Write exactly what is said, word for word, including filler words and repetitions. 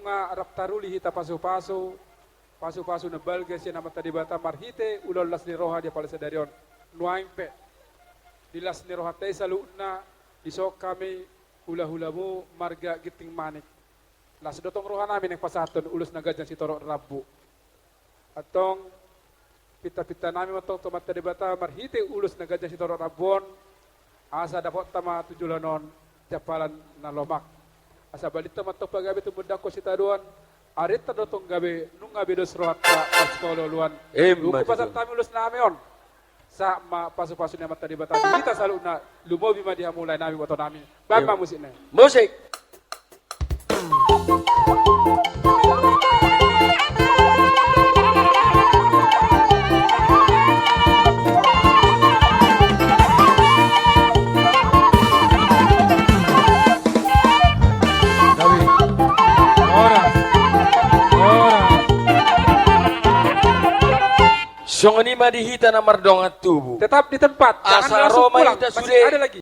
Rap taruli hita pasupasu, pasupasu na balga sian Amanta Debata marhite ulaon las ni roha di apala sadari on. Nuaeng pe, di las ni rohanta i saluhutna, dison hami hulahulamu marga Ginting Manik. Las do tong rohanami naeng pasahathon ulos na ganjang sitorop rambu. Antong, pintapintanami ma antong tu Amanta Debata marhite ulos na ganjang sitorop rambu on, asa dapotta ma tu joloan on jampalan na lomak. Asa balintang ma antong pagabe tumundalhon sitadoan, arinta do tong gabe, nunga be dos rohanta marsipaolooloan. Emma tutu. Hupasahat hami ulos nami on. Sahat ma pasupasu ni Amanta Debata di hita saluhutna, lumobi ma di hamu laenami, ibotonami. Baen ma musikna. Musik. Songon i ma di hita na mardongan tubu. Tetap di tempat. Asa ro ma hita sude. Masih ada lagi.